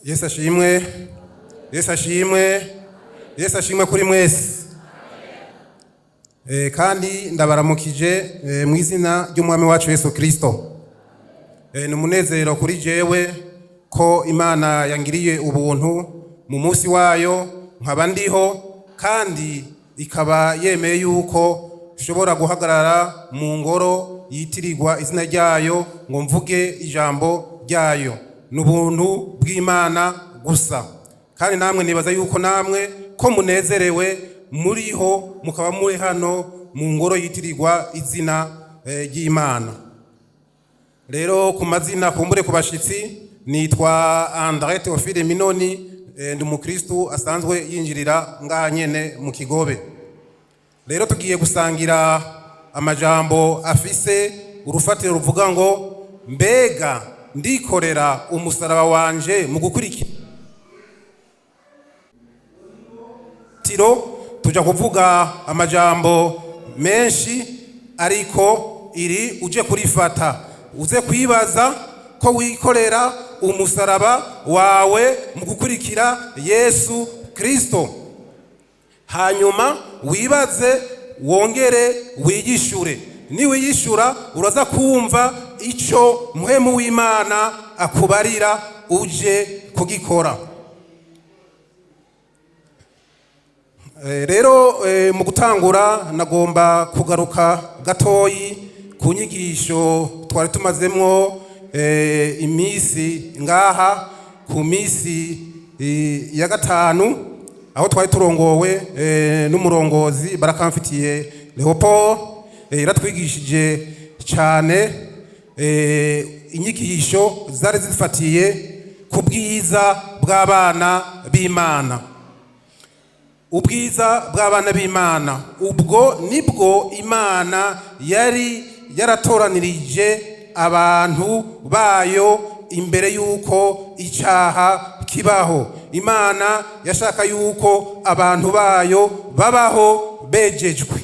Yesu ashimwe, Yesu ashimwe, Yesu ashimwe kuri mwese. Kandi ndabaramukije mu izina ry'umwami wacu Yesu Kristo. Ni umunezero kuri jewe ko Imana yangiriye ubuntu mu munsi wayo nkaba ndiho, kandi ikaba yemeye yuko nshobora guhagarara mu ngoro yitirirwa izina ryayo ngo mvuge ijambo ryayo. Ni ubuntu bw'Imana gusa. Kandi namwe nibaza yuko namwe ko munezerewe muriho, mukaba muri hano mu ngoro yitirirwa izina ry'Imana. Rero ku mazina kumbure ku bashitsi, nitwa André Théophile Minoni, ndi umukristu asanzwe yinjirira ngaha nyene mu Kigobe. Rero tugiye gusangira amajambo afise urufatiro ruvuga ngo: mbega ndikorera umusaraba wanje mu gukurikira tiro. Tuja kuvuga amajambo menshi, ariko iri uje kurifata uze kwibaza ko wikorera umusaraba wawe mu gukurikira Yesu Kristo, hanyuma wibaze wongere wiyishure. Niwiyishura uraza kumva ico muhemu w'Imana akubarira uje kugikora. Rero mu gutangura nagomba kugaruka gatoyi ku nyigisho twari tumazemwo imisi ngaha ku misi ya gatanu, aho twari turongowe n'umurongozi Barakamfitiye Leopold. Yaratwigishije cyane inyigisho zari zifatiye ku bwiza bw'abana b'Imana. Ubwiza bw'abana b'Imana ubwo nibwo Imana yari yaratoranirije abantu bayo imbere y'uko icyaha kibaho. Imana yashaka yuko abantu bayo babaho bejejwe,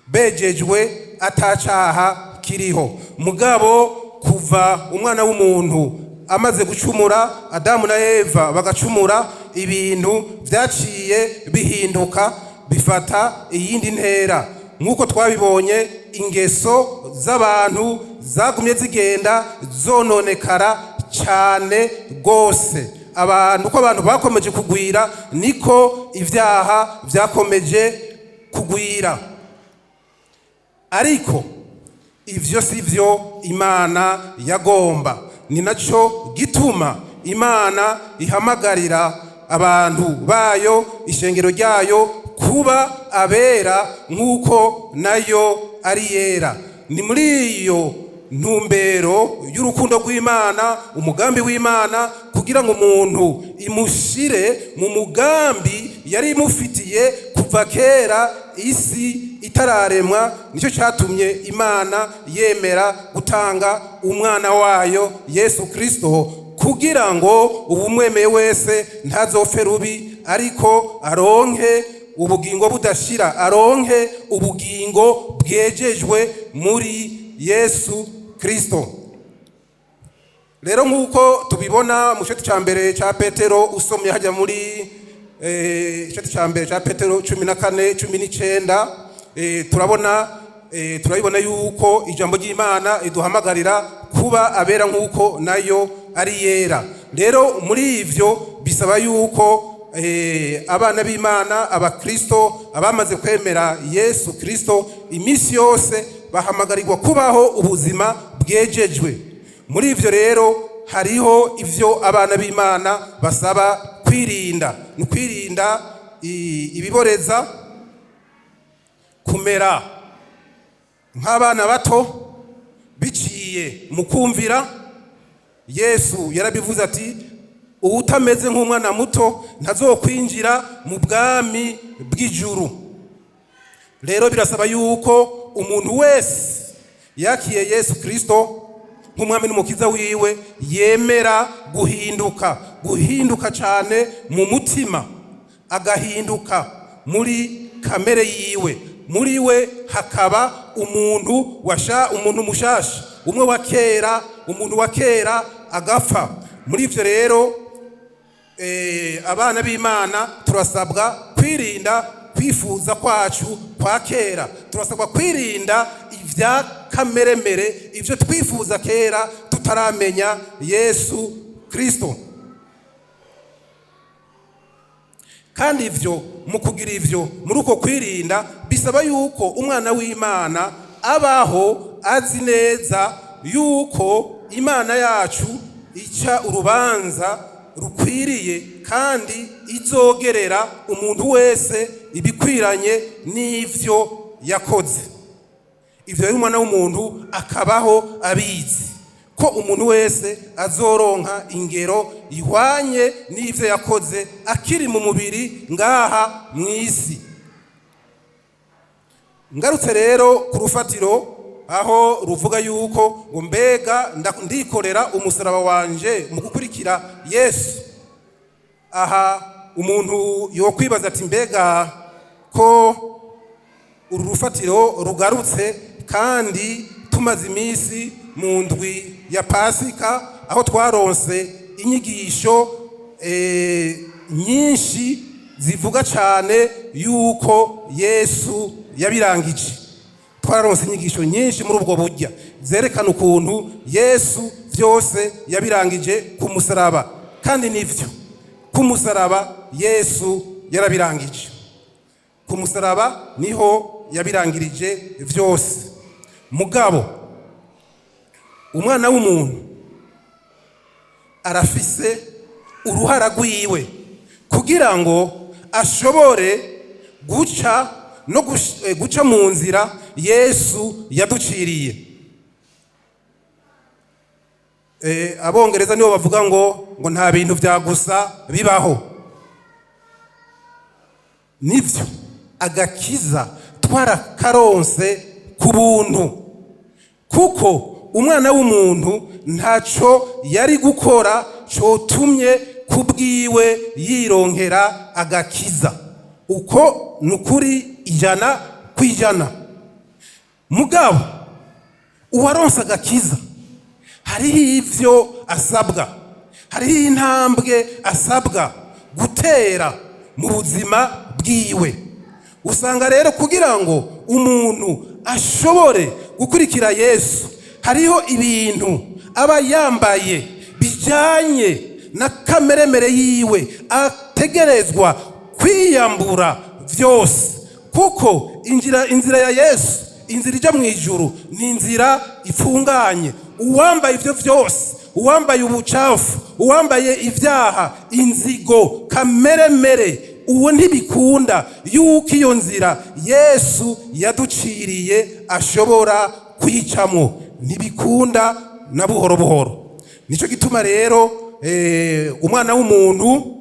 bejejwe atacaha kiriho. Mugabo kuva umwana w'umuntu amaze gucumura, Adamu na Eva bagacumura, ibintu byaciye bihinduka bifata iyindi ntera. Nk'uko twabibonye, ingeso z'abantu zagumye zigenda zononekara cyane rwose. Abantu uko abantu bakomeje kugwira niko ibyaha byakomeje kugwira. Ariko ivyo si vyo Imana yagomba. Ni naco gituma Imana ihamagarira abantu bayo, ishengero ryayo, kuba abera nk'uko nayo ari yera. Ni muri iyo ntumbero y'urukundo rw'Imana, umugambi w'Imana, kugira ngo umuntu imushire mu mugambi yari imufitiye kuva kera isi itararemwa. Nicyo cyatumye Imana yemera gutanga umwana wayo Yesu Kristo, kugira ngo uwumwemeye wese ntazopfe rubi, ariko aronke ubugingo budashira, aronke ubugingo bwejejwe muri Yesu Kristo. Rero nk'uko tubibona mu gice cya mbere cya Petero, usomye hajya muri igice cya mbere cya Petero 14 19, turabona turabibona yuko ijambo ry'Imana iduhamagarira kuba abera nk'uko nayo ari yera. Rero muri ivyo bisaba yuko abana b'Imana, abakristo abamaze kwemera Yesu Kristo, iminsi yose bahamagarirwa kubaho ubuzima bwejejwe. Muri ivyo rero hariho ivyo abana b'Imana basaba kwirinda. Ni kwirinda ibiboreza, kumera nk'abana bato biciye mu kumvira. Yesu yarabivuze ati: uwutameze nk'umwana muto ntazokwinjira mu bwami bw'ijuru. Rero birasaba yuko umuntu wese yakiye Yesu Kristo nk'umwami n'umukiza wiwe yemera guhinduka, guhinduka cyane mu mutima, agahinduka muri kamere yiwe, muri we hakaba umuntu washa, umuntu mushasha, umwe wa kera, umuntu wa kera agapfa. Muri ivyo rero Abana b'Imana turasabwa kwirinda kwifuza kwacu kwa kera, turasabwa kwirinda ibya kameremere, ibyo twifuza kera tutaramenya Yesu Kristo. Kandi ivyo, mu kugira ivyo, muri uko kwirinda bisaba yuko umwana w'Imana abaho azi neza yuko Imana yacu ica urubanza rukwiriye kandi izogerera umuntu wese ibikwiranye n'ivyo yakoze. Ivyo rero umwana w'umuntu akabaho abizi ko umuntu wese azoronka ingero ihwanye n'ivyo yakoze akiri mu mubiri ngaha mw'isi. Ngarutse rero ku rufatiro aho ruvuga yuko ngo mbega ndikorera umusaraba wanje mu gukurikira Yesu. Aha umuntu yokwibaza ati mbega ko uru rufatiro rugarutse kandi tumaze iminsi mu ndwi ya Pasika, aho twaronse inyigisho nyinshi zivuga cyane yuko Yesu yabirangije. Twararonse inyigisho nyinshi muri ubwo burya zerekana ukuntu Yesu byose yabirangije ku musaraba, kandi nivyo, ku musaraba Yesu yarabirangije, ku musaraba niho yabirangirije vyose. Mugabo umwana w'umuntu arafise uruhara rwiwe kugira ngo ashobore guca no guca mu nzira Yesu yaduciriye. Abongereza nibo bavuga ngo nta bintu vya gusa bibaho. Nivyo, agakiza twarakaronse ku buntu, kuko umwana w'umuntu ntaco yari gukora cotumye kubwiwe yironkera agakiza. Uko nukuri 100%. Mugabo uwaronse agakiza hariho ivyo asabwa, hariho intambwe asabwa gutera mu buzima bwiwe. Usanga rero kugira ngo umuntu ashobore gukurikira Yesu hariho ibintu aba yambaye bijanye na kameremere yiwe ategerezwa kwiyambura vyose, kuko inzira ya Yesu, inzira ija mu ijuru, ni inzira ifunganye. Uwambaye ivyo vyose, uwambaye ubucafu, uwambaye ivyaha, inzigo, kameremere, uwo ntibikunda yuko iyo nzira Yesu yaduciriye ashobora kuyicamwo, ntibikunda na buhoro buhoro. Nico gituma rero umwana w'umuntu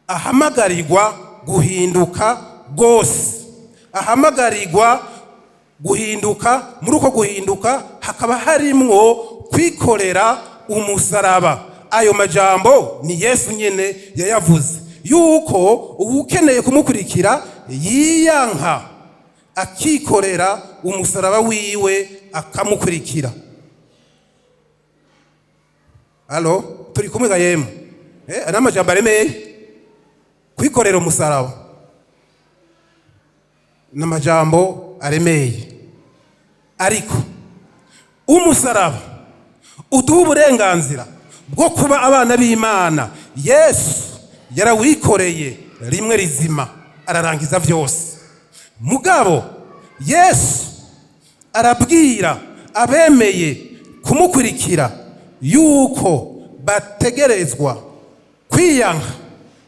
ahamagarirwa guhinduka gose, ahamagarirwa guhinduka. Muri uko guhinduka hakaba harimwo kwikorera umusaraba. Ayo majambo ni Yesu nyene yayavuze, yuko uwukeneye kumukurikira yiyanka akikorera umusaraba wiwe akamukurikira. Alo, turi kumwe ga yemwe? Ari amajambo aremeye. Kwikorera umusaraba n'amajambo aremeye, ariko umusaraba uduha uburenganzira bwo kuba abana b'Imana. Yesu yarawikoreye rimwe rizima ararangiza vyose. Mugabo Yesu arabwira abemeye kumukurikira yuko bategerezwa kwiyanka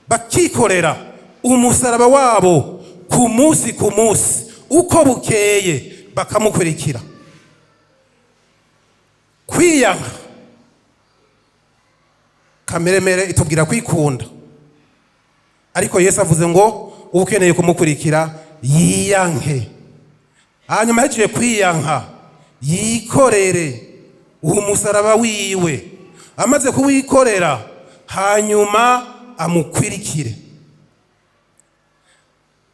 bakikorera umusaraba wabo ku munsi ku munsi, uko bukeye bakamukurikira. Kwiyanka, kameremere itubwira kwikunda, ariko Yesu avuze ngo ukeneye kumukurikira yiyanke, hanyuma ahejeje kwiyanka yikorere uwo musaraba wiwe, amaze kuwikorera hanyuma amukwirikire.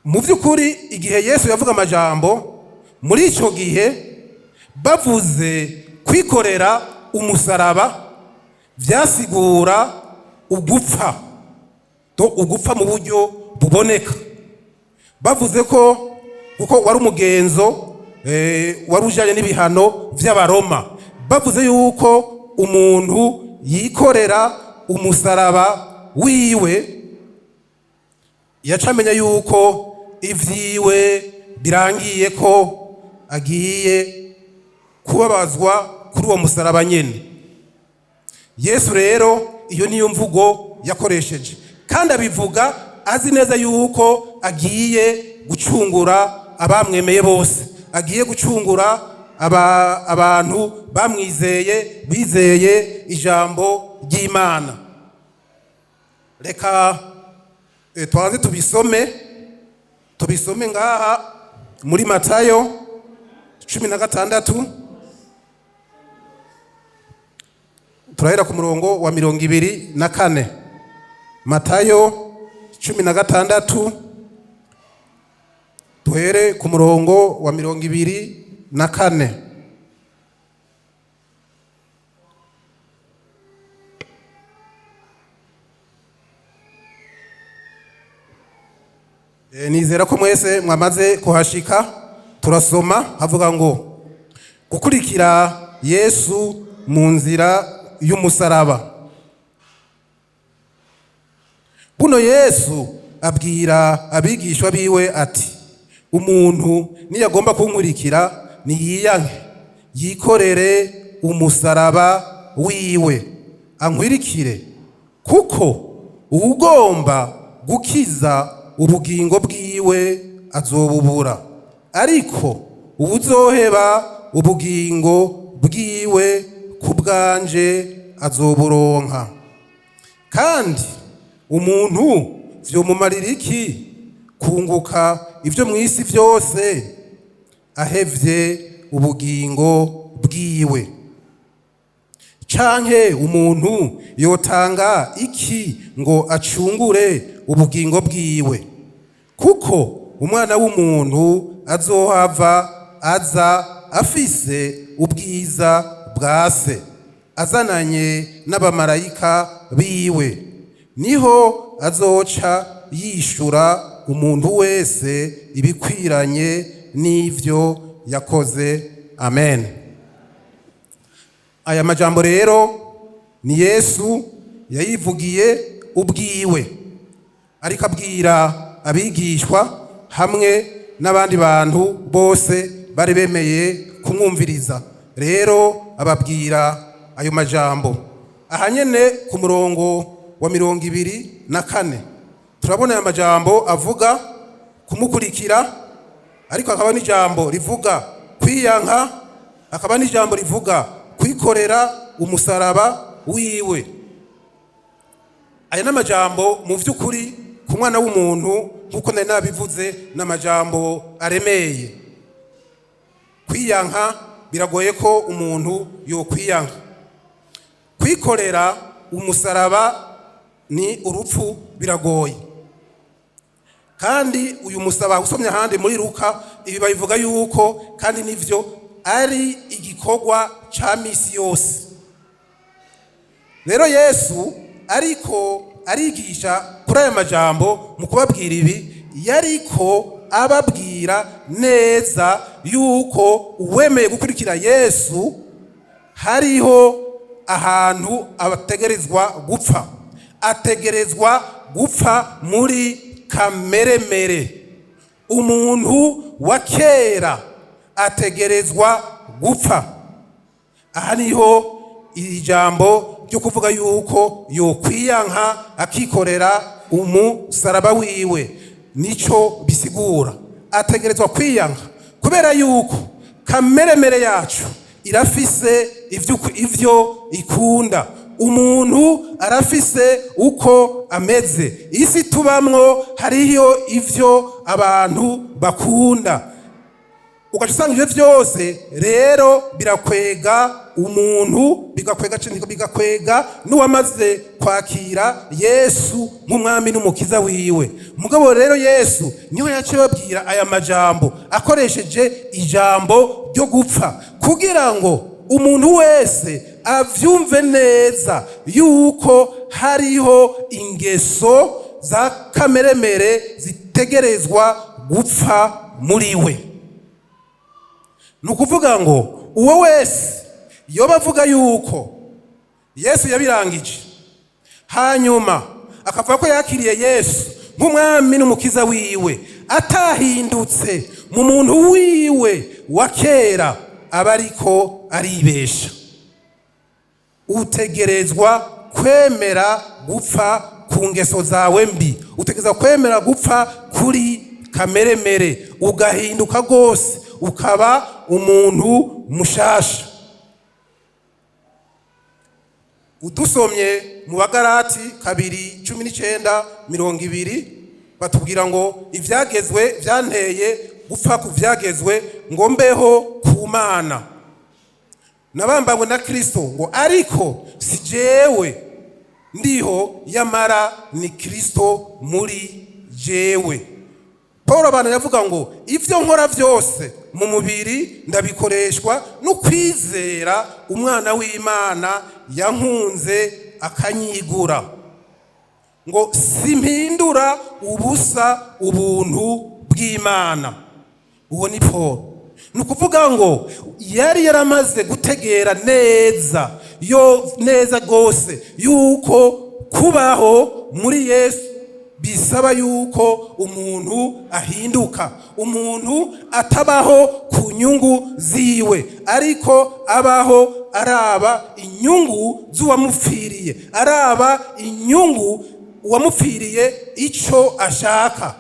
Mu by'ukuri igihe Yesu yavuga amajambo muri ico gihe bavuze kwikorera umusaraba vyasigura ugupfa, ugupfa mu buryo buboneka. Bavuze ko kuko wari umugenzo wari ujanye n'ibihano vy'Abaroma, bavuze yuko umuntu yikorera umusaraba wiwe yacamenya yuko ivyiwe birangiye, ko agiye kubabazwa kuri uwo musaraba nyene. Yesu rero iyo niyo mvugo yakoresheje, kandi abivuga azi neza yuko agiye gucungura abamwemeye bose, agiye gucungura abantu bamwizeye, bizeye ijambo ry'Imana. Reka twanze tubisome ngaha muri Matayo 16, turahera ku murongo wa 24. Matayo 16, duhere ku murongo wa 24. Nizera ko mwese mwamaze kuhashika. Turasoma, havuga ngo: gukurikira Yesu mu nzira y'umusaraba. Buno Yesu abwira abigishwa biwe ati: "Umuntu niyagomba kunkurikira, niyiyanke, yikorere umusaraba wiwe, ankwirikire. Kuko uwugomba gukiza ubugingo bwiwe azobubura, ariko uwuzoheba ubugingo bwiwe ku bwanje azoburonka. Kandi umuntu vyomumarira iki kunguka ibyo mu isi byose, ahevye ubugingo bwiwe? Canke umuntu yotanga iki ngo acungure ubugingo bwiwe? Kuko Umwana w'umuntu azohava aza afise ubwiza bwa Se, azananye n'abamarayika biwe, niho azoca yishura umuntu wese ibikwiranye n'ivyo yakoze." Amen. Aya majambo rero ni Yesu yayivugiye ubwiwe, ariko abwira abigishwa hamwe n'abandi bantu bose bari bemeye kumwumviriza. Rero ababwira ayo majambo. Aha nyene ku murongo wa 24 turabona aya majambo avuga kumukurikira, ariko hakaba n'ijambo rivuga kwiyanka, hakaba n'ijambo rivuga kwikorera umusaraba wiwe. Aya n'amajambo mu vy'ukuri ku mwana w'umuntu, nk'uko nari nabivuze, n'amajambo aremeye. Kwiyanka biragoye ko umuntu yokwiyanka. Kwikorera umusaraba ni urupfu, biragoye. Kandi uyu musaba, usomye ahandi muri Luka, ibi babivuga yuko kandi nivyo ari igikorwa ca misi yose. Rero Yesu ariko arigisha kuri aya majambo, mu kubabwira ibi yariko ababwira neza yuko uwemeye gukurikira Yesu hariho ahantu ategerezwa gupfa, ategerezwa gupfa muri kameremere. Umuntu wa kera ategerezwa gupfa. Aha niho iri jambo ryo kuvuga yuko yokwiyanka akikorera umusaraba wiwe nico bisigura. Ategerezwa kwiyanka kubera yuko kameremere yacu irafise ivyo ikunda. Umuntu arafise uko ameze. Isi tubamwo hariyo ivyo abantu bakunda, ugaca usanga ivyo vyose rero birakwega umuntu, bigakwega bigakwega n'uwamaze kwakira Yesu nk'umwami n'umukiza wiwe. Mugabo rero Yesu niwe yaciye babwira aya majambo akoresheje ijambo ryo gupfa, kugira ngo umuntu wese avyumve neza yuko Hariho ingeso za kameremere zitegerezwa gupfa muri we. Ni ukuvuga ngo uwo wese yoba avuga yuko Yesu yabirangije, hanyuma akavuga ko yakiriye Yesu nk'umwami n'umukiza wiwe, atahindutse mu muntu wiwe wa kera, aba ariko aribesha. Utegerezwa kwemera gupfa ku ngeso zawe mbi, utegerezwa kwemera gupfa kuri kameremere, ugahinduka rwose, ukaba umuntu mushasha. Udusomye mu Bagarati 2:19-20, batubwira ngo ivyagezwe vyanteye gupfa ku vyagezwe, ngo mbeho ku Mana. Nabambanywe na Kristo, ngo ariko si jewe ndiho, yamara ni Kristo muri jewe. Paul abantu yavuga ngo ibyo nkora byose mu mubiri ndabikoreshwa no kwizera umwana w'Imana yankunze akanyigura, ngo simpindura ubusa ubuntu bw'Imana. Uwo ni Paul. Ni ukuvuga ngo yari yaramaze gutegera neza, yo neza rwose, yuko kubaho muri Yesu bisaba yuko umuntu ahinduka, umuntu atabaho ku nyungu ziwe, ariko abaho araba inyungu z'uwamupfiriye, araba inyungu uwamupfiriye icyo ashaka.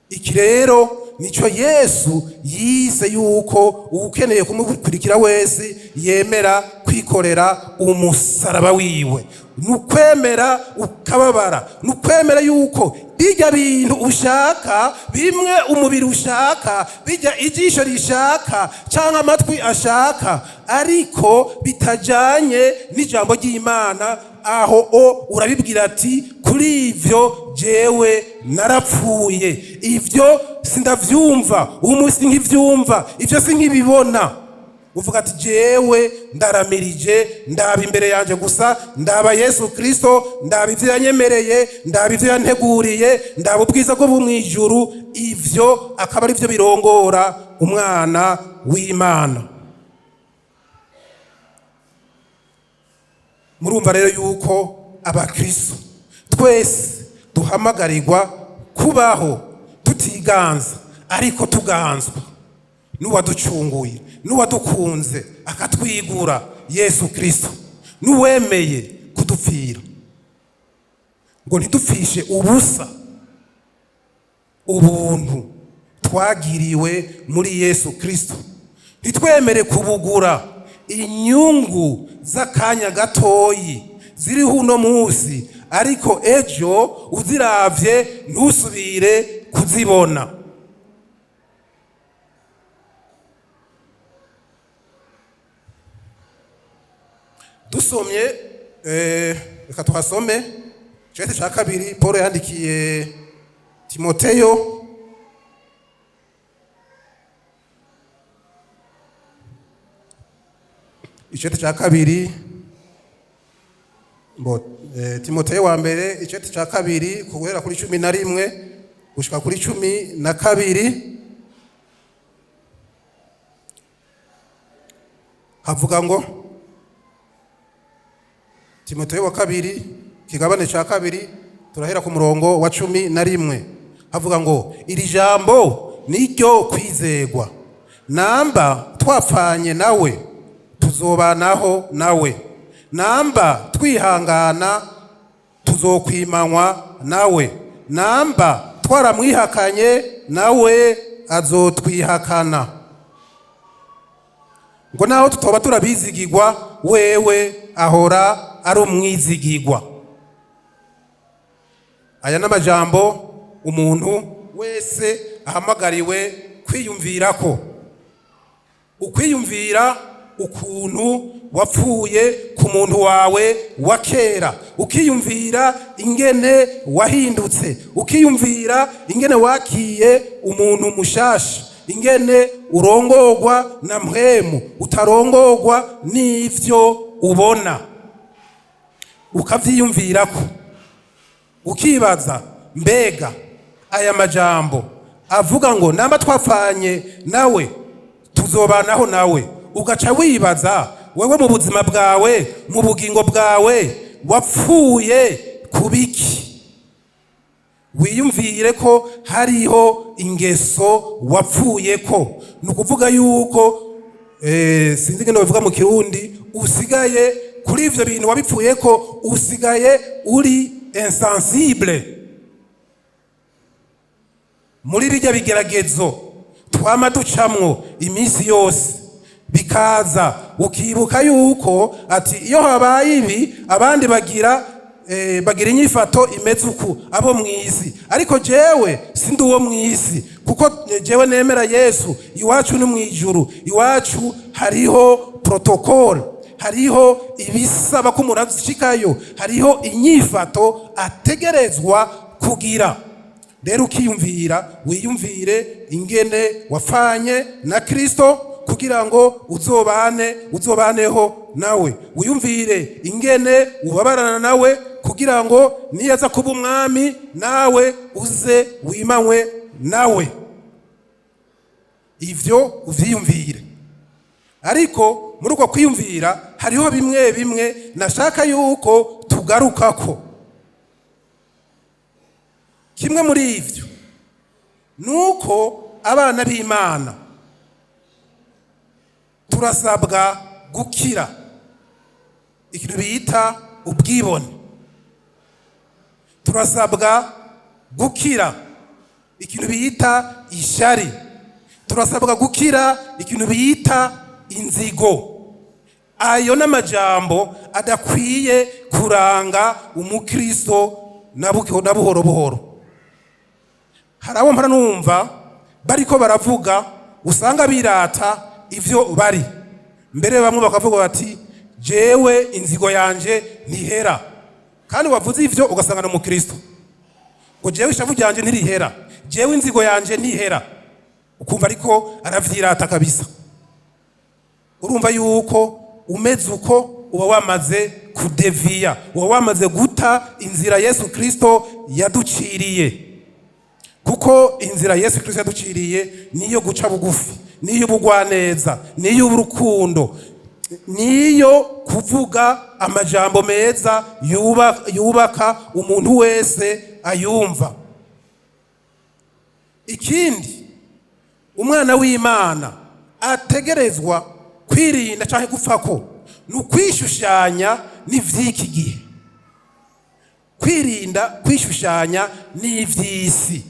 Iki rero nicyo Yesu yise yuko ukeneye kumukurikira wese yemera kwikorera umusaraba wiwe. Ni ukwemera ukababara, ni ukwemera yuko bijya bintu ushaka, bimwe umubiri ushaka, bijya ijisho rishaka cyangwa amatwi ashaka, ariko bitajyanye n'ijambo ry'Imana, aho o urabibwira ati: "Kuri ivyo jewe narapfuye, ivyo sindavyumva, uyu munsi nkivyumva, ivyo sinkibibona." Uvuga ati: "Jewe ndaramirije, ndaba imbere yanjye gusa, ndaba Yesu Kristo, ndaba ibyo yanyemereye, ndaba ibyo yanteguriye, ndaba ubwiza bwo mu ijuru." Ivyo akaba ari byo birongora umwana w'Imana. Murumva rero yuko abakristo twese duhamagarirwa kubaho tutiganza, ariko tuganzwa n'uwaducunguye, n'uwadukunze akatwigura, Yesu Kristo, n'uwemeye kudupfira, ngo ntidupfishe ubusa ubuntu twagiriwe muri Yesu Kristo, ntitwemere kubugura inyungu z'akanya gatoyi ziriho uno munsi, ariko ejo uziravye ntusubire kuzibona. Dusomye, reka tuhasome icete cya kabiri Paul yandikiye Timoteyo, icete cya kabiri, bo Timoteyo wa mbere, icete cya kabiri, guhera kuri 11 gushika kuri 12, havuga ngo, Timoteyo wa kabiri, kigabane cya kabiri, turahera ku murongo wa 11, havuga ngo: "Iri jambo niryo kwizegwa: namba twapfanye nawe, tuzobanaho nawe; namba twihangana, tuzokwimanywa nawe; namba twaramwihakanye, nawe azotwihakana." Ngo naho tutoba turabizigirwa, wewe ahora ari umwizigirwa. Aya n'amajambo umuntu wese ahamagariwe kwiyumvirako, ukwiyumvira ukuntu wapfuye ku muntu wawe wa kera, ukiyumvira ingene wahindutse, ukiyumvira ingene wakiye umuntu mushasha, ingene urongorwa na mpwemu, utarongorwa n'ivyo ubona. Ukavyiyumvirako, ukibaza: mbega aya majambo avuga ngo namba twapfanye nawe, tuzobanaho nawe? Ugaca wibaza wewe mu buzima bwawe, mu bugingo bwawe, wapfuye ku biki? Wiyumvire ko hariho ingeso wapfuye ko, ni ukuvuga yuko sinzi ingene babivuga mu Kirundi, usigaye kuri ivyo bintu wabipfuye ko, usigaye uri insensible muri bijya bigeragezo twama ducamwo iminsi yose. Bikaza ukibuka yuko ati iyo habaye ibi, abandi bagira inyifato imeze uku, abo mw'isi, ariko jewe sindi uwo mw'isi, kuko jewe nemera Yesu. Iwacu ni mw'ijuru, iwacu hariho protocole, hariho ibisaba ko umuntu ashikayo, hariho inyifato ategerezwa kugira. Rero ukiyumvira, wiyumvire ingene wapfanye na Kristo kugira ngo uzobaneho nawe. Wiyumvire ingene ubabarana nawe kugira ngo niyaza kuba umwami, nawe uze wimanywe nawe. Ivyo uvyiyumvire. Ariko muri uko kwiyumvira hariho bimwe bimwe nashaka yuko tugarukako. Kimwe muri ivyo nuko abana b'Imana turasabwa gukira ikintu bita ubwibone, turasabwa gukira ikintu bita ishyari, turasabwa gukira ikintu bita inzigo. Ayo n'amajambo adakwiye kuranga umukristo na buhoro buhoro. Hari abo mpora numva bariko baravuga, usanga birata ivyo bari mbere. Bamwe bakavuga bati: "Jewe inzigo yanje ntihera." Kandi wavuze ivyo ugasanga ni umukristo, ngo: "Jewe ishavu ryanje ntirihera, jewe inzigo yanje ntihera." Ukumva ariko aravyirata kabisa. Urumva yuko umeze uko uba wamaze kudeviya, uba wamaze guta inzira Yesu Kristo yaduciriye, kuko inzira Yesu Kristo yaduciriye niyo guca bugufi, niyo ubugwaneza, niyo urukundo, niyo kuvuga amajambo meza yubaka umuntu wese ayumva. Ikindi umwana w'Imana ategerezwa kwirinda cyangwa gupfa ko ni ukwishushanya n'ivy'iki gihe, kwirinda kwishushanya n'ivy'isi,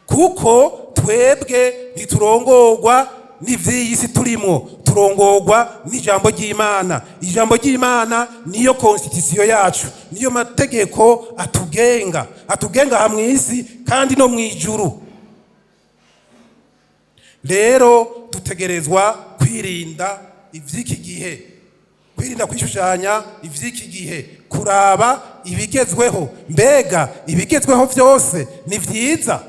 kuko twebwe ntiturongorwa n'ivy'iyi si turimwo, turongorwa n'ijambo ry'Imana. Ijambo ry'Imana niyo constitution yacu, niyo mategeko atugenga aha mw'isi kandi no mw'ijuru. Rero dutegerezwa kwirinda ivy'iki gihe, kwirinda kwishushanya ivy'iki gihe, kuraba ibigezweho. Mbega ibigezweho vyose ni vyiza?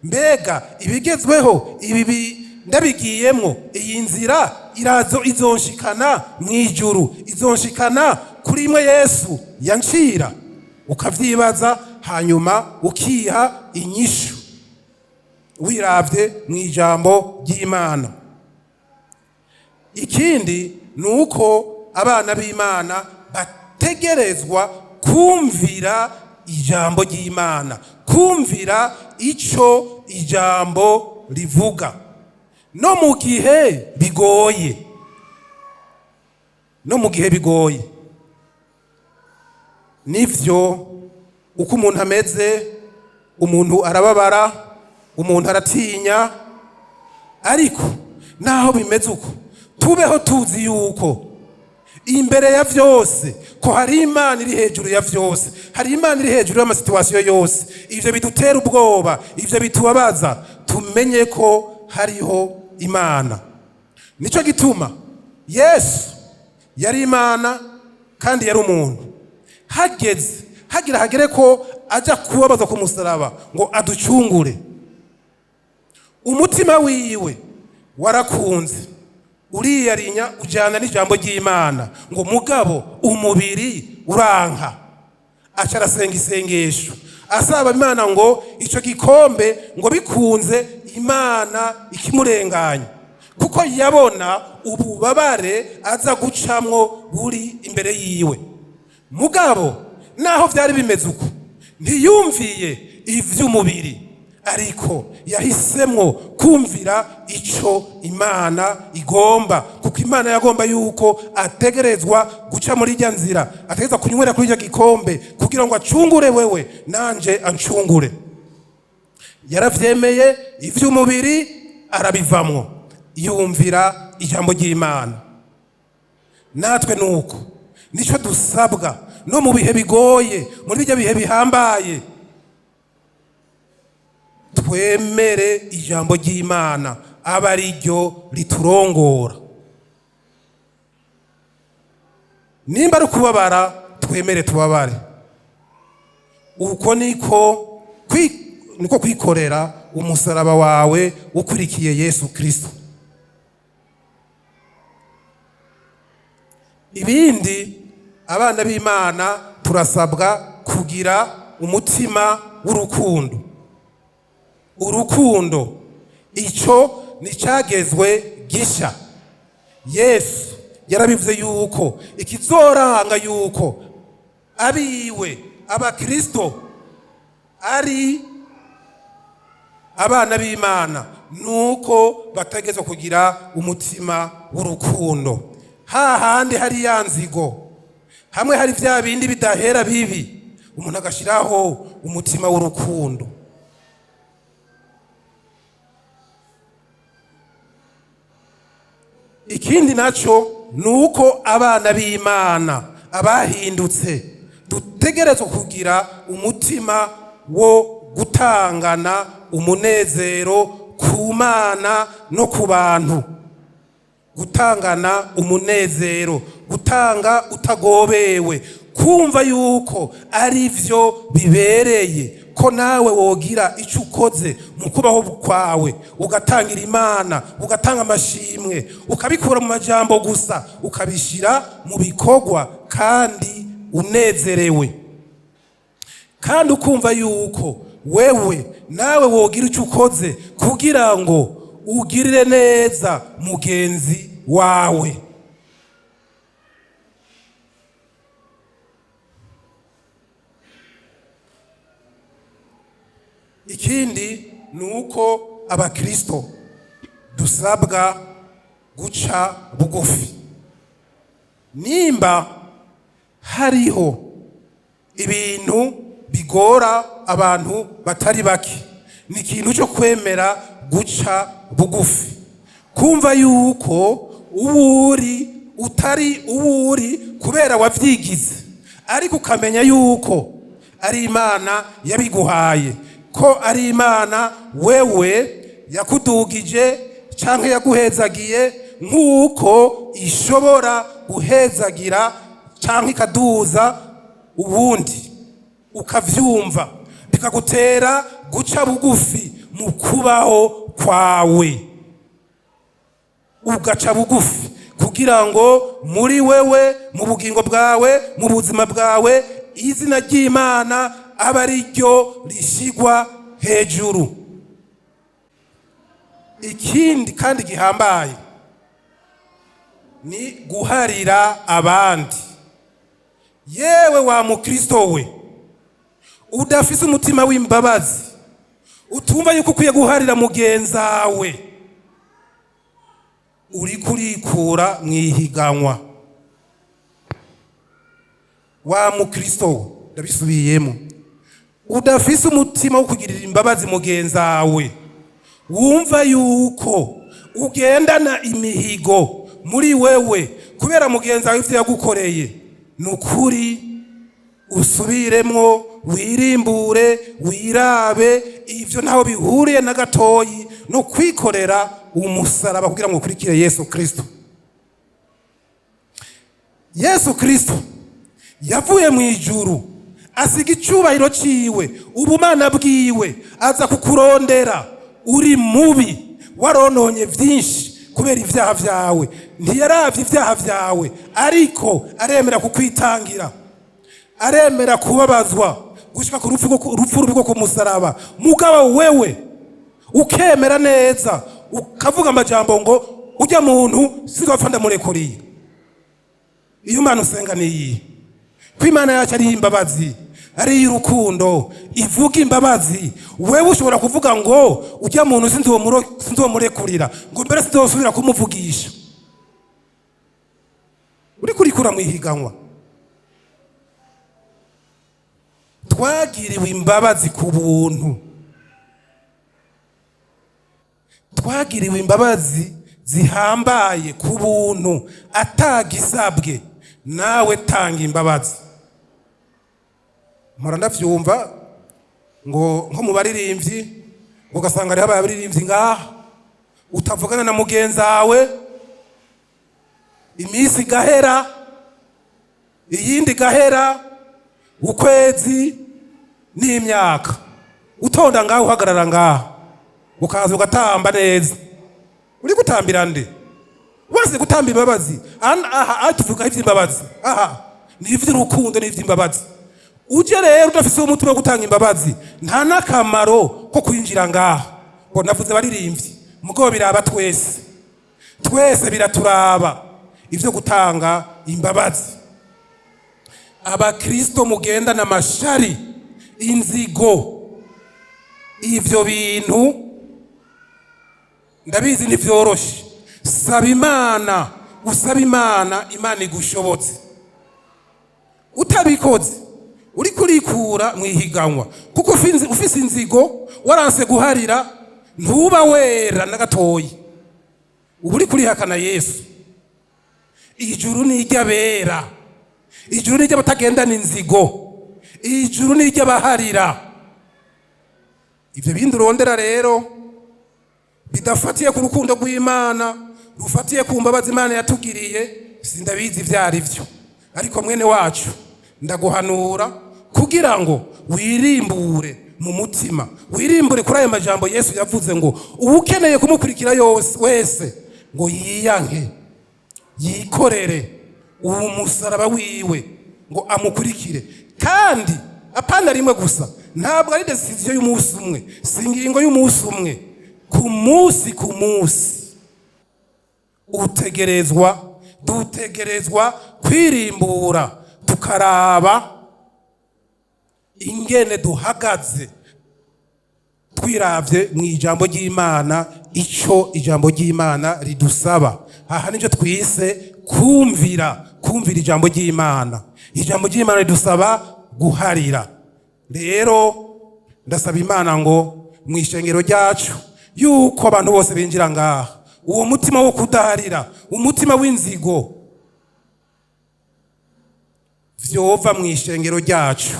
Mbega ibigezweho ibi ndabigiyemwo, iyi nzira irazo izonshikana mw'ijuru, izonshikana kuri imwe Yesu yancira? Ukavyibaza, hanyuma ukiha inyishu wiravye mu ijambo ry'Imana. Ikindi ni uko abana b'Imana bategerezwa kumvira ijambo ry'Imana, kumvira ico ijambo rivuga, no mu gihe bigoye, no mu gihe bigoye. Nivyo, uko umuntu ameze, umuntu arababara, umuntu aratinya, ariko naho bimeze uko, tubeho tuzi yuko imbere ya vyose ko hari Imana iri hejuru ya vyose, hari Imana iri hejuru y'ama situations yose. Ivyo bidutera ubwoba, ivyo bitubabaza, tumenye ko hariho Imana. Nico gituma Yesu yari Imana kandi yari umuntu. Hageze hagira hagere ko aja kubabaza ku musaraba ngo aducungure, umutima wiwe warakunze. Uriyarinya ujyana n'ijambo ry'Imana ngo mugabo umubiri uranka. Aca arasenga isengesho asaba Imana ngo icyo gikombe ngo bikunze Imana ikimurenganya, kuko yabona ububabare aza gucamwo buri imbere yiwe. Mugabo naho byari bimeze uko, ntiyumviye ivy'umubiri, ariko yahisemwo kumvira ico Imana igomba, kuko Imana yagomba yuko ategerezwa guca muri irya nzira, ategerezwa kunywera kuri iryo gikombe kugira ngo acungure wewe nanje ancungure. Yaravyemeye, ivy'umubiri arabivamwo, yumvira ijambo ry'Imana. Natwe nuko nico dusabwa no mu bihe bigoye, muri bijya bihe bihambaye, twemere ijambo ry'Imana aba ari ryo riturongora. Nimba ari ukubabara, twemere tubabare. Uko niko kwikorera umusaraba wawe ukurikiye Yesu Kristo. Ibindi, abana b'Imana turasabwa kugira umutima w'urukundo. Urukundo ico nicagezwe gisha. Yesu yarabivuze yuko ikizoranga yuko abiwe abakristo ari abana b'Imana nuko bategezwa kugira umutima w'urukundo. Hahandi hari ya nzigo, hamwe hari vya bindi bidahera bibi, umuntu agashiraho umutima w'urukundo. Ikindi naco nuko abana b'Imana abahindutse dutegerezwa kugira umutima wo gutangana umunezero ku Mana no ku bantu. Gutangana umunezero, gutanga utagobewe, kumva yuko ari vyo bibereye ko nawe wogira ico ukoze mu kubaho kwawe, ugatangira Imana, ugatanga amashimwe, ukabikura mu majambo gusa ukabishira mu bikorwa, kandi unezerewe, kandi ukumva yuko wewe nawe wogira ico ukoze kugira ngo ugirire neza mugenzi wawe. Ikindi ni uko abakristo dusabwa guca bugufi. Nimba hariho ibintu bigora abantu batari bake, ni ikintu cyo kwemera guca bugufi, kumva yuko uwuri utari uwuri kubera wavyigize, ariko ukamenya yuko ari Imana yabiguhaye, ko ari Imana wewe yakudugije canke yaguhezagiye, nk'uko ishobora guhezagira canke ikaduza uwundi, ukavyumva bikagutera guca bugufi mu kubaho kwawe, ugaca bugufi kugira ngo muri wewe, mu bugingo bwawe, mu buzima bwawe, izina ry'Imana aba ari ryo rishigwa hejuru. Ikindi kandi gihambaye ni guharira abandi. Yewe wa mukristo we udafise umutima w'imbabazi, utumva yuko ukwiye guharira mugenzawe, uri kurikura mwihiganwa. Wa mukristo we, ndabisubiyemo, udafise umutima wo kugirira imbabazi mugenzawe, wumva yuko ugendana imihigo muri wewe kubera mugenzawe ivyo yagukoreye, nukuri usubiremwo, wirimbure, wirabe. Ivyo ntaho bihuriye na gatoyi no kwikorera umusaraba kugira ngo ukurikire Yesu Kristo. Yesu Kristo yavuye mu ijuru, asiga icubahiro ciwe, ubumana bwiwe, aza kukurondera uri mubi, warononye vyinshi. Kubera ibyaha byawe. Ntiyaravye ibyaha byawe, ariko aremera kukwitangira, aremera kubabazwa gushika ku rupfu rupfu rubi rwo ku musaraba. Mugabo wewe ukemera neza, ukavuga amajambo ngo ujya muntu sinzopfa ndamurekuriye. Iyo Mana usenga niyihe? Ko Imana yacu ari iy'imbabazi, ari iy'urukundo, ivuga imbabazi, wewe ushobora kuvuga ngo ujya muntu sinzomurekurira, ngo mbere sinzosubira kumuvugisha? Uriko urikura mu ihiganwa. Twagiriwe imbabazi ku buntu, twagiriwe imbabazi zihambaye ku buntu, atagisabwe. Nawe tanga imbabazi. Mpora ndavyumva ngo nko mu baririmbyi, ngo ugasanga hariho abaririmbyi ngaha utavugana na mugenzi wawe, iminsi igahera, iyindi igahera, ukwezi n'imyaka, utonda ngaho, uhagarara ngaha, ukaza ugatamba neza. Uri gutambira nde? Wese gutamba imbabazi. Aha aha tuvuga ivy'imbabazi, aha ni ivy'urukundo, ni ivy'imbabazi. Uje rero udafise umutima wo gutanga imbabazi, nta n'akamaro ko kwinjira ngaha. Ngo navuze baririmbyi, mugabo biraba twese, twese biraturaba ivyo gutanga imbabazi. Abakristo mugendana amashari, inzigo, ivyo bintu ndabizi ntivyoroshe. Saba Imana, usaba Imana, Imana igushobotse. Utabikoze uriko urikura mu ihiganwa, kuko ufise inzigo, waranse guharira, ntuba wera na gatoyi, uba uriko urihakana Yesu. Ijuru ni iry'abera, ijuru ni iry'abatagendana inzigo, ijuru ni iry'abaharira. Ivyo bindi urondera rero bidafatiye ku rukundo rw'Imana, rufatiye ku mbabazi Imana yatugiriye, sindabizi ivyo ari vyo. Ariko mwene wacu, ndaguhanura kugira ngo wirimbure mu mutima, wirimbure kuri ayo majambo Yesu yavuze ngo uwukeneye kumukurikira yose wese ngo yiyanke, yikorere uwo musaraba wiwe, ngo amukurikire. Kandi apana rimwe gusa, ntabwo ari décision y'umunsi umwe, si ingingo y'umunsi umwe. Ku munsi ku munsi utegerezwa, dutegerezwa kwirimbura, tukaraba ingene duhagaze twiravye mu ijambo ry'Imana, ico ijambo ry'Imana ridusaba. Aha nicyo twise kumvira, kumvira ijambo ry'Imana. Ijambo ry'Imana ridusaba guharira. Rero ndasaba Imana ngo mu ishengero ryacu, yuko abantu bose binjira ngaha, uwo mutima wo kudaharira, umutima w'inzigo, vyova mu ishengero ryacu.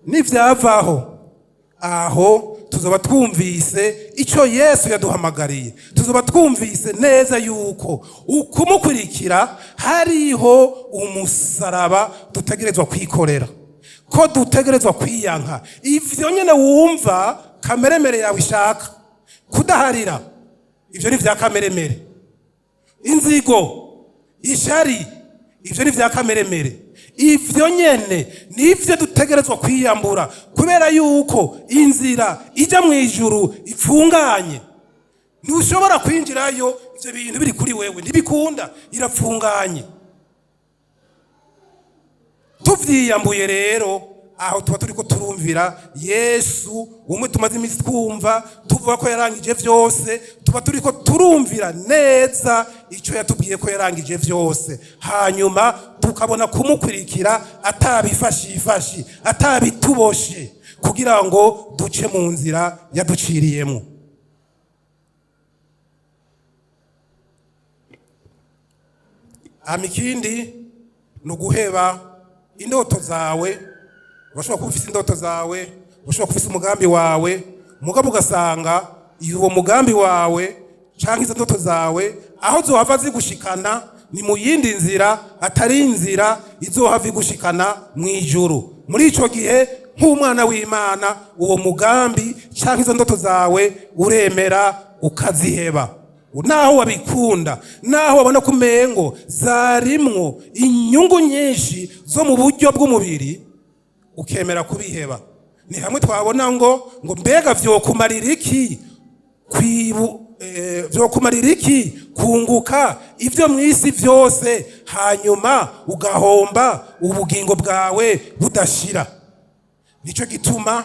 Nivyavaho, aho tuzoba twumvise icyo Yesu yaduhamagariye, tuzoba twumvise neza yuko ukumukurikira hariho umusaraba dutegerezwa kwikorera, ko dutegerezwa kwiyanka ivyo nyene wumva kameremere yawe ishaka. Kudaharira, ivyo ni vya kameremere. Inzigo, ishari, ivyo ni vya kameremere. Ivyo nyene nivyo dutegerezwa kwiyambura, kubera yuko inzira ija mu ijuru ipfunganye. Ntushobora kwinjirayo ivyo bintu biri kuri wewe, ntibikunda, irapfunganye. Tuvyiyambuye rero, aho tuba turiko turumvira Yesu umwe tumaze iminsi twumva tuvuga ko yarangije vyose. Tuba turiko turumvira neza ico yatubwiye, ko yarangije vyose, hanyuma tukabona kumukurikira atabifashifashi, atabituboshe, kugira ngo duce mu nzira yaduciriyemo. Hama ikindi ni uguheba indoto zawe. Urashobora kuba ufise indoto zawe, urashobora kuba ufise umugambi wawe, mugabo ugasanga uwo mugambi wawe canke izo ndoto zawe aho zohava zigushikana ni mu yindi nzira, atari inzira izohava igushikana mu ijuru. Muri ico gihe, nk'umwana w'Imana, uwo mugambi canke izo ndoto zawe uremera. Ukaziheba naho wabikunda, naho wabona ko umengo zarimwo inyungu nyinshi zo mu buryo bw'umubiri, ukemera kubiheba. Ni hamwe twabona ngo mbega vyokumarira iki kwibu vyokumarira iki kunguka ivyo mw'isi vyose, hanyuma ugahomba ubugingo bwawe budashira? Nico gituma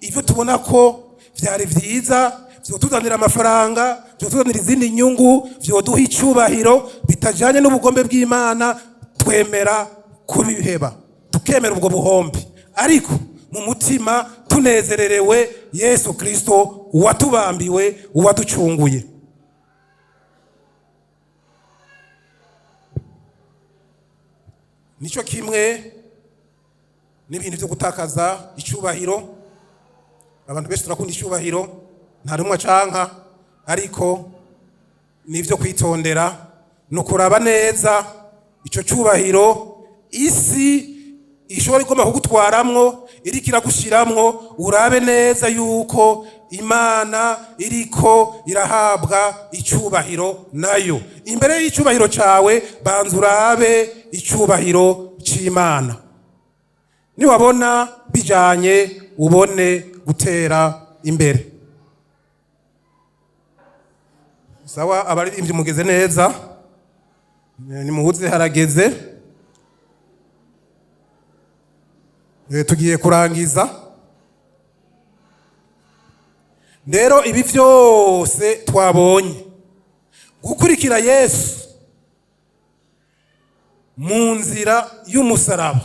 ivyo tubona ko vyari vyiza, vyotuzanira amafaranga, vyotuzanira izindi nyungu, vyoduha icubahiro, bitajanye n'ubugombe bw'Imana, twemera kubiheba, tukemera ubwo buhombe, ariko mu mutima tunezererewe Yesu Kristo uwatubambiwe, uwaducunguye. Nico kimwe n'ibintu byo gutakaza icubahiro. Abantu benshi turakunda icubahiro, nta rumwe acanka, ariko nivyo kwitondera, ni ukuraba neza ico cubahiro isi ishobora igomba kugutwaramwo, iriko iragushiramwo. Urabe neza yuko Imana iriko irahabwa icubahiro nayo. Imbere y'icubahiro cawe, banza urabe icubahiro c'Imana. Niwabona bijanye, ubone gutera imbere. Sawa, abaririmbyi mugeze neza. Nimuhuze, harageze. Tugiye kurangiza rero. Ibi vyose twabonye, gukurikira Yesu mu nzira y'umusaraba,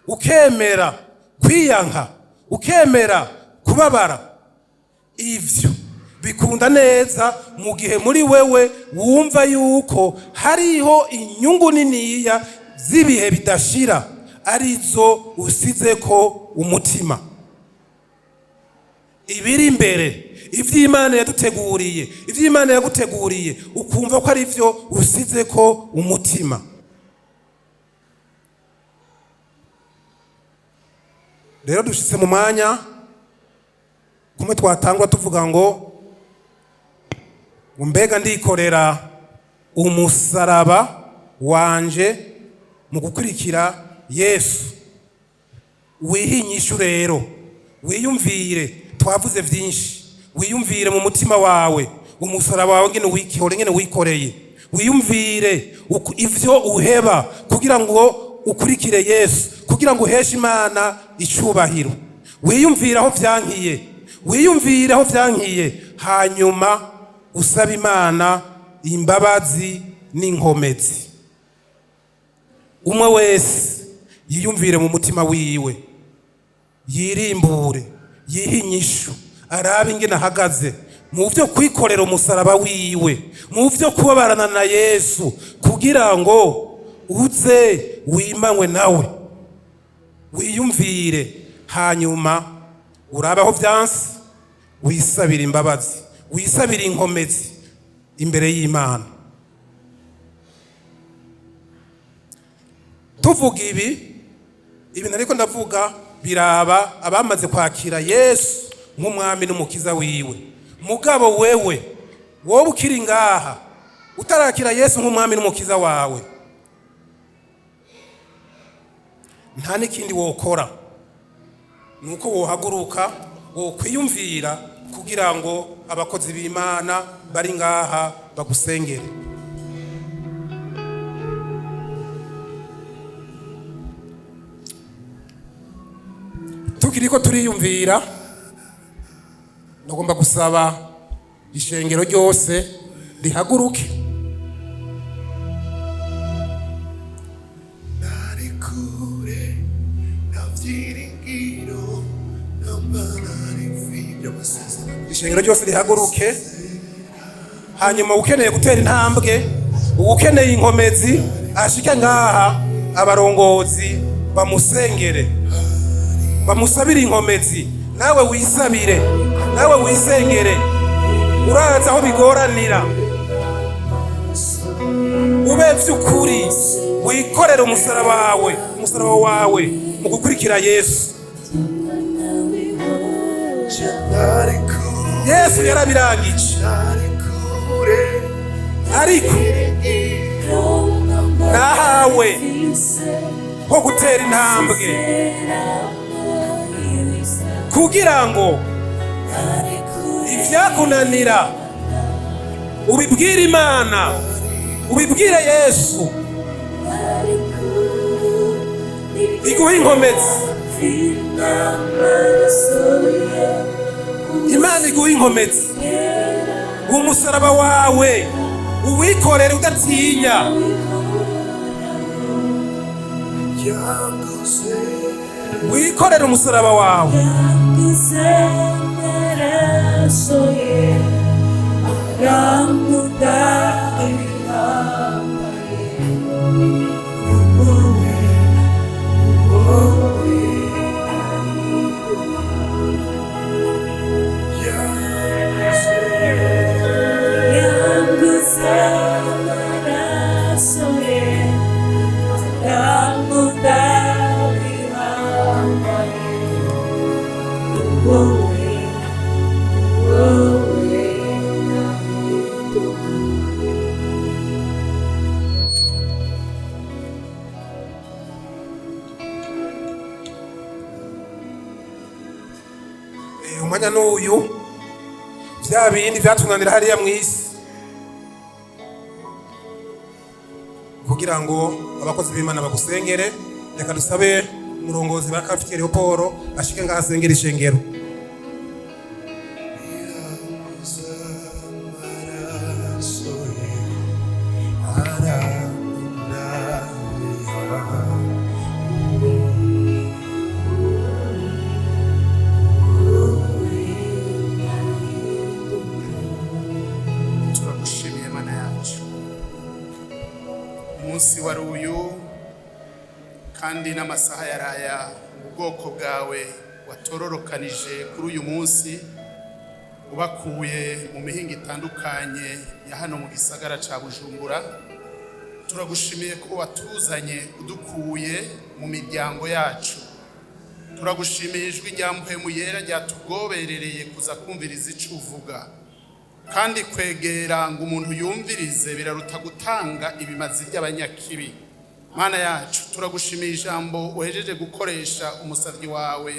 ukemera kwiyanka, ukemera kubabara, ivyo bikunda neza mu gihe muri wewe wumva yuko hariho inyungu niniya z'ibihe bidashira arizo usizeko umutima. Ibiri imbere, ivy'Imana yaduteguriye, ivy'Imana yaguteguriye, ukumva ko ari vyo usizeko umutima. Rero dushitse mu mwanya kumwe twatangwa tuvuga ngo mbega ndikorera umusaraba wanje mu gukurikira Yesu? Wihe inyishu rero, wiyumvire. Twavuze vyinshi. Wiyumvire mu mutima wawe umusaraba wawe ngene wikore, ngene wikoreye. Wiyumvire ivyo uheba kugira ngo ukurikire Yesu, kugira ngo uheshe Imana icubahiro. Wiyumvire aho vyankiye, wiyumvire aho vyankiye, hanyuma usaba Imana imbabazi n'inkomezi. Umwe wese yiyumvire mu mutima wiwe, yirimbure, yihe inyishu, arabe ingene ahagaze mu vyo kwikorera umusaraba wiwe, mu vyo kubabarana na Yesu, kugira ngo uze wimanywe nawe. Wiyumvire, hanyuma urabe aho vyanse, wisabire imbabazi, wisabire inkomezi imbere y'Imana. Tuvuga ibi, ibintu ariko ndavuga biraba abamaze kwakira Yesu nk'umwami n'umukiza wiwe. Mugabo wewe wowe ukiri ngaha utarakira Yesu nk'umwami n'umukiza wawe, nta n'ikindi wokora, nuko wohaguruka, wokwiyumvira kugira ngo abakozi b'Imana bari ngaha bagusengere. Tukiriko turiyumvira, ndagomba gusaba ishengero ryose rihaguruke. Nari kure nta byiringiro namba nari mfite amasezerano. Ishengero ryose rihaguruke, hanyuma ukeneye gutera intambwe, ukeneye inkomezi, ashike ngaha, abarongozi bamusengere, bamusabire inkomezi. Nawe wisabire, nawe wisengere. Uraza aho bigoranira, ube vy'ukuri wikorere umusaraba wawe, umusaraba wawe mu gukurikira Yesu. Nari kure Yesu yarabirangije. nari kure Ariko nahawe ho gutera intambwe kugira ngo ibyakunanira ubibwire Imana, ubibwire Yesu, iguhe inkomezi. Imana iguhe inkomezi, umusaraba wawe uwikorere udatinya. Yanguze Wikorere umusaraba wawe. Umwanya n'uyu, bya bindi byatunanira hariya mu isi, kugira ngo abakozi b'Imana bagusengere, reka dusabe umurongozi ba Kafitiye Leopold ashike ngaho asengera ishengero. Yanguze amaraso ye arankunda. Turagushimiye Mana yacu, umunsi wari uyu kandi n'amasaha yaraya, ubwoko bwawe watororokanije kuri uyu munsi, ubakuye mu mihinga itandukanye ya hano mu gisagara ca Bujumbura. Turagushimiye ko watuzanye udukuye mu miryango yacu. Turagushimiye ijwi rya Mpwemu Yera ryatugoberereye kuza kumviriza ico uvuga, kandi kwegera ngo umuntu yumvirize biraruta gutanga ibimazi by'abanyakibi. Mana yacu, turagushimiye ijambo uhejeje gukoresha umusavyi wawe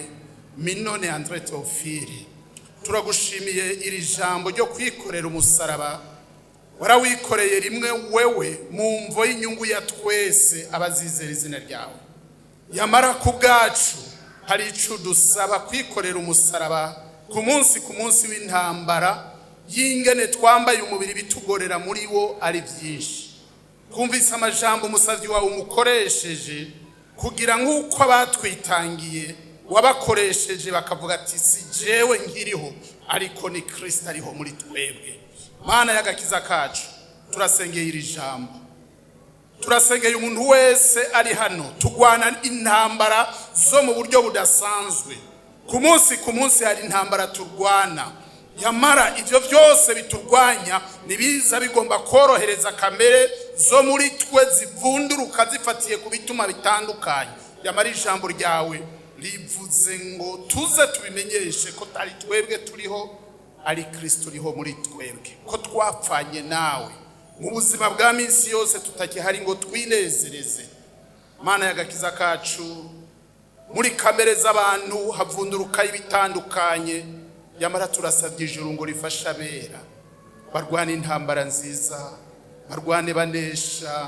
Minone Andre Teofile. Turagushimiye iri jambo ryo kwikorera umusaraba. Warawikoreye rimwe wewe mu mvo y'inyungu ya twese abazizera izina ryawe. Yamara ku bwacu hari ico dusaba: kwikorera umusaraba ku munsi ku munsi w'intambara y'ingene twambaye umubiri, bitugorera muri wo ari byinshi. Twumvise amajambo umusavyi wawe umukoresheje kugira nk'uko abatwitangiye wabakoresheje bakavuga ati: "Si jewe nkiriho, ariko ni Kristo ariho muri twebwe." Mana y'agakiza kacu, turasengeye iri jambo, turasengeye umuntu wese ari hano. Tugwana intambara zo mu buryo budasanzwe ku munsi ku munsi, hari intambara turwana. Yamara ibyo byose biturwanya nibiza bigomba korohereza kamere zo muri twe zivunduruka zifatiye ku bituma bitandukanye. Yamara ijambo ryawe rivuze ngo tuze tubimenyeshe ko tari twebwe turiho, ari Kristo uriho muri twebwe, ko twapfanye nawe mu buzima bwa minsi yose, tutakihari ngo twinezereze. Mana y'agakiza kacu, muri kamere z'abantu havunduruka ibitandukanye. Yamara turasabye ijuru ngo rifashe abera barwane intambara nziza, barwane banesha,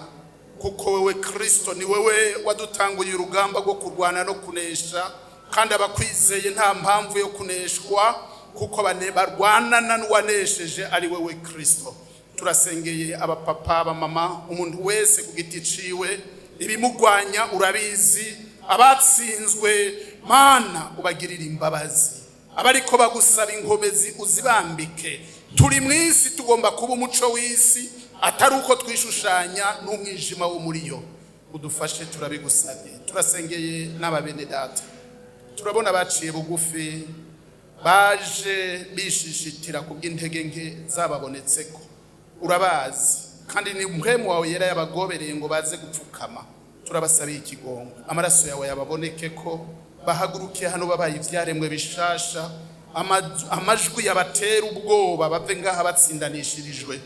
kuko wewe Kristo ni wewe wadutanguye urugamba rwo kurwana no kunesha, kandi abakwizeye nta mpamvu yo kuneshwa, kuko barwanana n'uwanesheje ari wewe Kristo. Turasengeye abapapa, abamama, umuntu wese ku giti ciwe, ibimugwanya urabizi. Abatsinzwe, Mana, ubagirire imbabazi. Abariko bagusaba inkomezi, uzibambike. Turi mu isi, tugomba kuba umuco w'isi, atari uko twishushanya n'umwijima wo muri yo. Udufashe, turabigusabye. Turasengeye n'ababene data, turabona baciye bugufi, baje bishishitira ku bw'intege nke zababonetseko. Urabazi, kandi ni Mpwemu wawe Yera yabagobereye ngo baze gupfukama. Turabasabiye ikigongo, amaraso yawe yababoneke, ko bahagurukiye hano babaye ibyaremwe bishasha. Amajwi yabatera ubwoba bave ngaha batsindanishirijwe.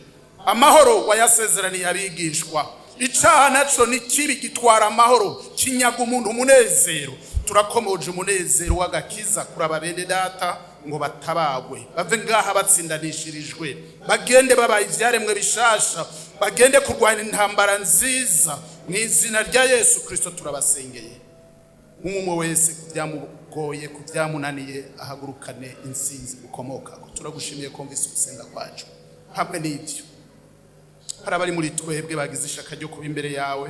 Amahoro wayasezeraniye abigishwa. Icaha naco ni kibi, gitwara amahoro, kinyaga umuntu umunezero. Turakomoje umunezero w'agakiza kuri aba bene data ngo batabagwe, bave ngaha batsindanishirijwe, bagende babaye ivyaremwe bishasha, bagende kurwanya intambara nziza. Mu izina rya Yesu Kristo turabasengeye. Umwe wese ku byamugoye, ku byamunaniye, ahagurukane intsinzi ukomokako. Turagushimiye kumvise ugusenga kwacu. Hamwe n'ibyo, hari abari muri twebwe bagize ishaka ryo kuba imbere yawe,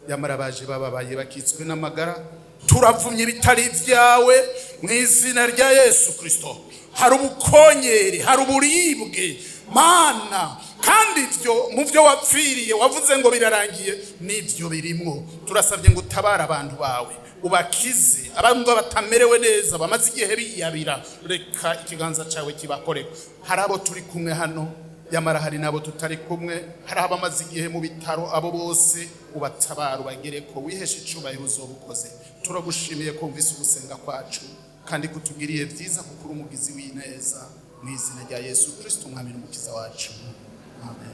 yamara baje bababaye, bakitswe n'amagara. Turavumye ibitari ibyawe mu izina rya Yesu Kristo. Hari ubukonyeri, hari uburibwe, Mana, kandi ibyo mu byo wapfiriye wavuze ngo birarangiye, n'ibyo birimwo. Turasabye ngo utabare abantu bawe, ubakize abumva batamerewe neza, bamaze igihe biyabira. Reka ikiganza cyawe kibakoreko. Hari abo turi kumwe hano, yamara hari n'abo tutari kumwe. Hari abamaze igihe mu bitaro. Abo bose ubatabara, ubagere ko wiheshe icubahiro uzoba ukoze. Turagushimiye kumvise ugusenga kwacu kandi kutugiriye byiza, kuko uri umugizi w'ineza. Mu izina rya Yesu Kristo, Umwami n'Umukiza wacu, amen.